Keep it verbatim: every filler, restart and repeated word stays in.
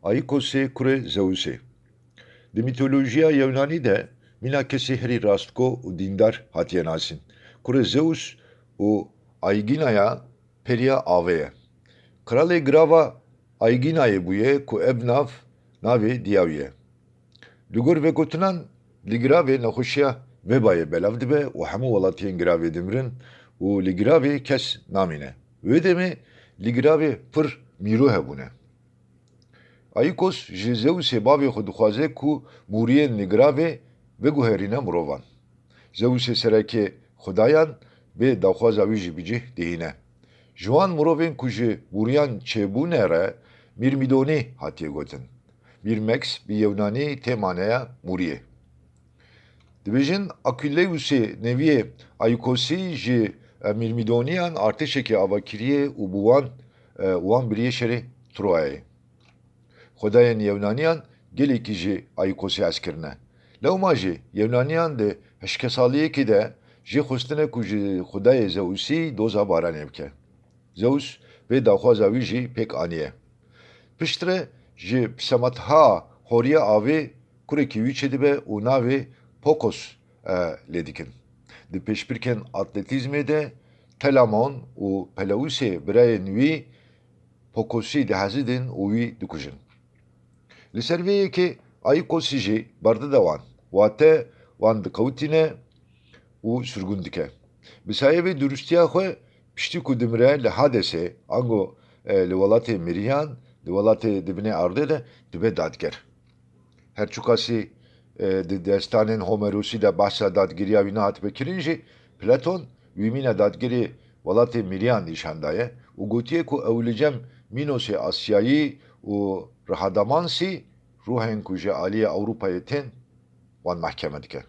Aikosê kurê Zeusê. Di mîtolojiya Yewnanî de mîna kesê herî rastgo û dîndar hatiye nasîn. Kurê Zeus û Aigînaya periya avê ye. Kralê girava Aigînayê bûye ku ev nav navê diya wî ye. Li gor vegotinan li giravê nexweşiya vebayê belav dibe û hemû welatiyên giravê dimirin û li giravê kes namîne. Wê demê li giravê pir mîro hebûne. Aikos ji Zeusê bavê xwe dixwaze ku mûriyên li giravê veguherîne mirovan. Zeusê serekê xwedayan vê daxwaza wî jî bi cih dihîne. Ji wan mirovên ku ji mûriyan çêbûne re Mîrmîdonî hatiye gotin. Mîrmeks bi Yewnanî tê maneya mûriyê. Dibêjin Aquileusê neviyê Aikosî ji, e, Mîrmîdoniyan artêşekê ava kiriye û bi wan, e, wan biriye şerê Troyayê. Xwedayên Yewnaniyan gelekî ji Aikosê hez kirine. Lewma jî Yewnaniyan di hişkesaliyekê de jê xwestine ku ji xwedayê Zeusî doza baranê bike. Zeus vê daxwaza wî jî pêk aniye. Piştre ji psematha horiya avê kurekî wî çêdibe û navê Pokos, e, lê dikin. Di pêşbirkên atletîzmê de Telamon û Peleusê birayên wî Pokosî dihezidin û wî dikujin. Li ser vê yekê Aikosî jî berdide wan, wate wan dikewtîne û sirgûn dike. Bi sayê vê duristiya xwe, piştî ku dimire li Hadesê, ango, e, li welatê miriyan, di welatê di binê erdê de dibe dadger. Her çiqasî, e, di destanên Homerosî de behsa dadgeriya wî nehatibe kirin jî, Platon wî mîna dadgerê welatê miriyan nîşan daye û gotiye ku ew li cem Mînosê Asyayî û Rhadamansî ruhên ku ji aliyê Ewropayê tên wan mehkeme dike.